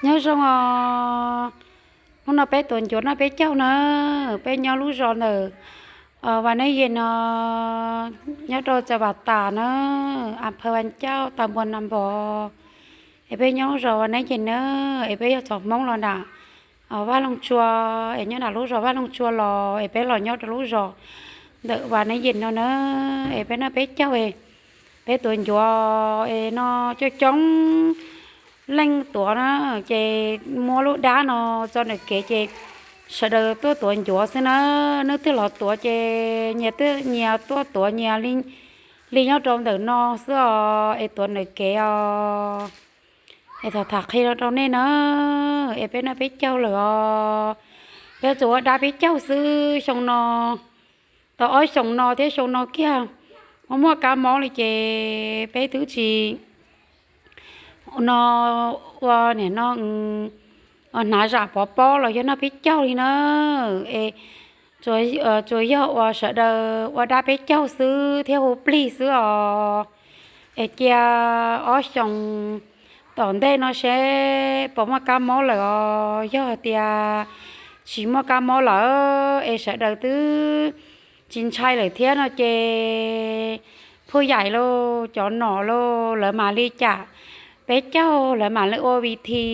Nyob zoo os, hnub no peb tuav ncuav noj peb caug na, peb nyob lub zos ntawm Vas Neeb Yes no, nyob rau txav Vas Tas na, a phaw Vas Ncauj tas npua na npos, es peb nyob lub zos Vas Neeb Yes na, es peb yog txhua Hmoob los nram Vaj Loog Tsua, es nyob nram lub zos Vaj Loog Tsua los es peb los nyob rau lub zos ntawm Vas Neeb Yes no na, es peb noj peb caug, peb tuav ncuav es no coob coob leej tuav na, ces muab lub dab no tso ntawm kev ces sawv daws tuaj tuav ncuav xwb na, hnub twg los tuav ces nyias tuaj nyias tuaj tuav nyias li nyob rau ntawm no xwb os, es tuav ntawm kev os. Es tham tham qhia rau nej na, es peb noj peb caug lawm os, peb tsuas ua dab peb caug xwb xyoo no, tau ob xyoos no thiab xyoo no kiag, muaj muaj kab mob li ces peb twb tsis no ua niam no hnav zam pov pob los yog noj peb caug li na, es tsuas yog uas sawv daws ua dab peb caug xwb thiab hu plig xwb os. Es cia ob xyoos tom ntej no seb puas muaj kab mob lawm os, yog hais tias tsis muaj kab mob lawm es sawv daws twb tsis ntshai lawm thiab no ces phuj yaim lauj, cov nom lauj, lawv mam li cam peb caug, lawv mam li ua vi thi,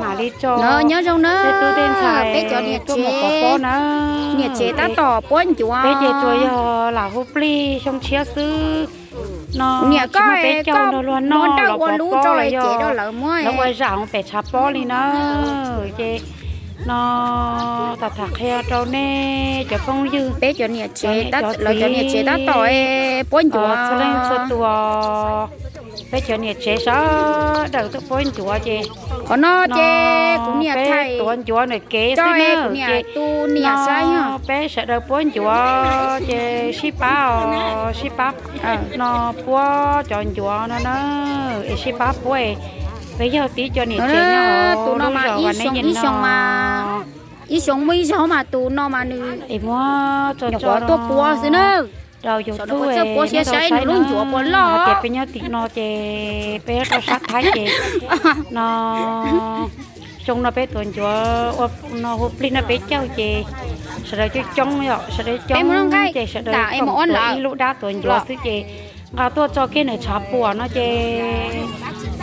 mam li tso nyob zoo na, tej tub tej ntxhais peb cov niam tuaj mus pov pob na. Niam tsev tab tom puab ncuav, peb ces tsuas yog lam hu plig xyoo tshiab xwb no, niam tsis muaj peb caug nrog luag noj los pov pob los yog lawv ua zam pem tshav pob li na. Ces no tham tham qhia rau nej cov phooj ywg, peb cov niam tsev, lawv cov niam tsev tab tom puab ncuav txhua leej txhua tus, peb cov niam tsev sawv daws tuaj puab ncuav ces qhov no ces kuv niam peb thaij tuav ncuav ntawm kev xwb na, ces no peb sawv daws puab ncuav ces sib pab os, sib pab no puab cov ncuav no na, es sib pab puab es peb yog tib cov niam tsev nyob tus no mas ib xyoo ib xyoo mas, ib xyoo muaj ib zaug mas tus no mas nws es muab tso nyuam qhuav tuaj puab xwb na. Rau YouTube puab siab saib nws lub ncuav puas loj. Hais tias peb nyob tim no ces peb nyob rau sab Thaib ces no xyoo no peb tuav ncuav ua no hu plig noj peb caug ces sawv daws coob coob yom, sawv daws coob ces sawv daws tuav ib lub dab tuav ncuav xwb ces nqa tuaj tso kiag ntawm tshav puam no ces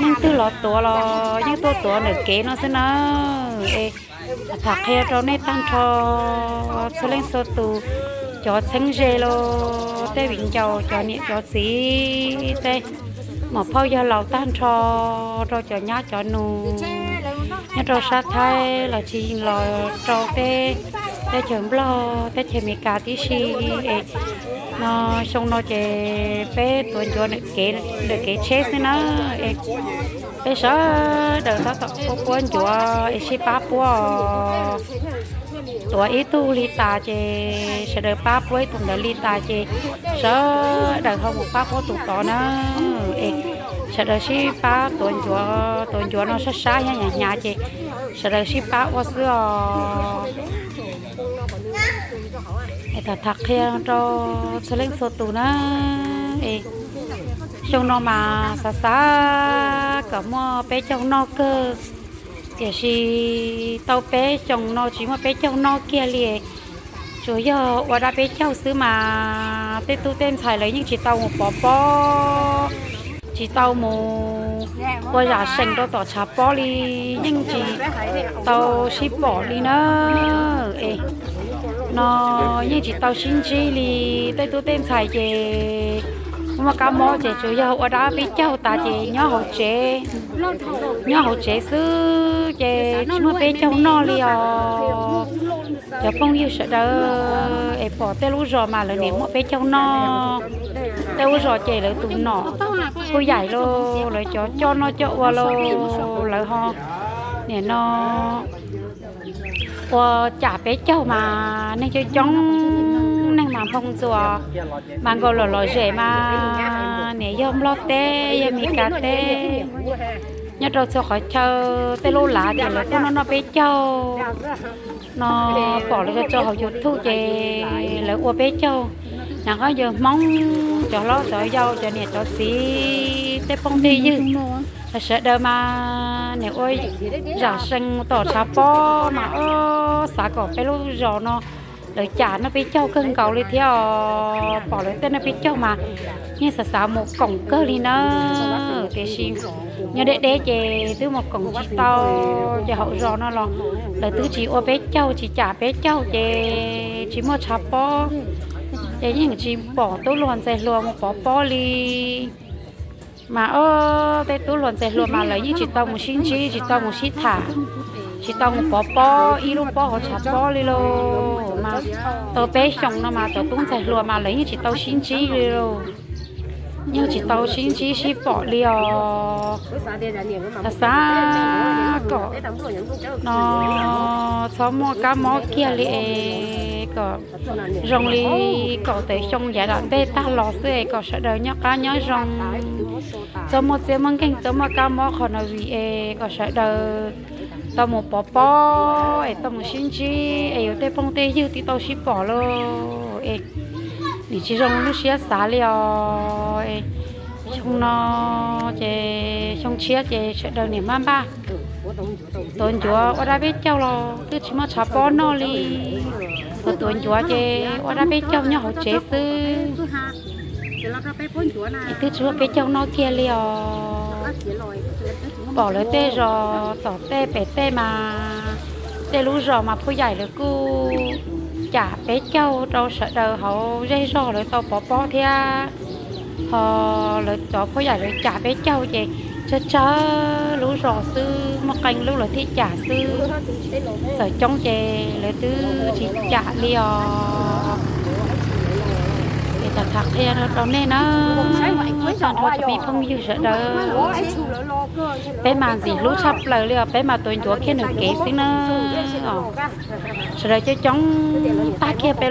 neeg twg los tuav los yeej tuaj tuav ntawm kev no xwb na. Es tham qhia rau nej tag nrho txhua leej txhua tus, cov txheeb ze los tej viv ncaus, cov niam cov txiv, tej muam phauj yawg laus tag nrho, rau cov nyab cov nus nyob rau sab Thaib los tsis los rau teb, teb chaws Nplog, teb chaws Amelikas tib si. Es no xyoo no ces peb tuav ncuav ntawm kev tsheb xwb na. Es peb sawv daws tab tom puab puab ncuav es sib pab puab. Tuav ib tug li tas ces sawv daws pab puab ib tug ntawd li tas ces sawv daws ho mus pab puab tus tod na. Es sawv daws sib pab tuav ncuav, tuav ncuav no sab sab hnyav hnyav ces sawv daws sib pab ua xwb os. Es tham tham qhia rau txhua leej txhua tus na. Es xyoo no mas xav xav kom muaj peb caug noj kawg, tiam sis tau peb xyoos no tsis muaj peb caug noj kiag li. Tsuas yog ua dab peb caug xwb mas tej tub tej ntxhais lawv yeej tsis tau mus pov pob, tsis tau mus ua zam seem rau tom tshav pob li, yeej tsis tau sib pom li na. Es no yeej tsis tau sib ntsib li. Tej tub tej ntxhais ces muaj kab mob ces tsuas yog ua dab peb caug tas ces nyob hauv tsev, nyob hauv tsev xwb ces tsis muaj peb caug noj li os. Cov phooj ywg sawv daws es pom tej lub zos mas lawv nim muaj peb caug noj. Tej lub zos ces lawv tus nom phuj yaim los lawv cov coj noj coj ua los lawv ho nim no ua cam peb caug mas neeg coob coob, neeg mas nphoo ntxuas, mas nkaus los lom zem mas nim yog Nplog teb yog Amelikas teb, nyob rau txhua qhov chaw tej lub lav ces lawv kuj noj noj peb caug no. Pom lawv tso hauv YouTube ces lawv ua peb caug, nyob qhov yog Hmoob, cov hlob cov yau, cov niam cov txiv, tej phooj tej ywg, Sawv daws mas nim ua zam sees mus tom tshav pob mas ob xav kom peb lub zos no lawv cam noj peb caug kawg nkaus li thiab os. Pom lawv tej noj peb caug mas yeej xav xav mus koom kawg li na. Tiam sis nyob deb deb ces twb mus koom tsis tau, ces hauv zos no los lawv twb tsis ua peb caug tsis cam peb caug ces tsis muaj tshav pob, ces yeej tsis pom tub hluas ntxhais hluas mus pov pob li. Mas ob tej tub hluas ntxhais hluas mas lawv yeej tsis tau mus sib ntsib, tsis tau mus sib tham, tsis tau mus pov pob ib lub pob hauv tshav pob li lauj. Mas tau peb xyoos no mas cov tub ntxhais hluas mas lawv yeej tsis tau sib ntsib li lauj. Yeej tsis tau sib ntsib sib pom li os. Xav xav kom no txhob muaj kab mob kiag li es kom zoo li kaum tawm xyoo yav tom ntej tag los xwb es kom sawv daws nyob qab nyob zoo, txhob muaj txiaj muaj nkeeg, txhob muaj kab mob qhov no vim es kom sawv daws tau mus pov pob es tau mus sib ntsib es yus tej phooj tej ywg twb tau sib pom lauj. Es nim tsis zoo lub siab xav li os. Xyoo no ces xyoo tshiab ces sawv daws niam maj npaj tuav ncuav ua dab peb caug los twb tsis muaj tshav pob noj li. Tuav tuav ncuav ces ua dab peb caug nyob hauv tsev xwb es twb tsis muaj peb caug noj kiag li os. Pom lawv tej zos tom tej pem tej mas tej lub zos mas phauj yaim lawv kuj cam peb caug rau sawv daws hauv zej zog lawv tau pov pob thiab. Ho lawv cov phauj yaim lawv cam peb caug ces tsawg tsawg lub zos xwb muaj qee lub lawv thiaj cam xwb. Txawm coob ces lawv twb tsis cam li os. Es tham tham qhia rau nej na, tag nrho cov me phooj ywg sawv daws, peb mas ntxim hlub tshaj plaws li os, peb mas tuav ncuav kiag nws kev xwb na. Sawv daws coob coob tag kiag peb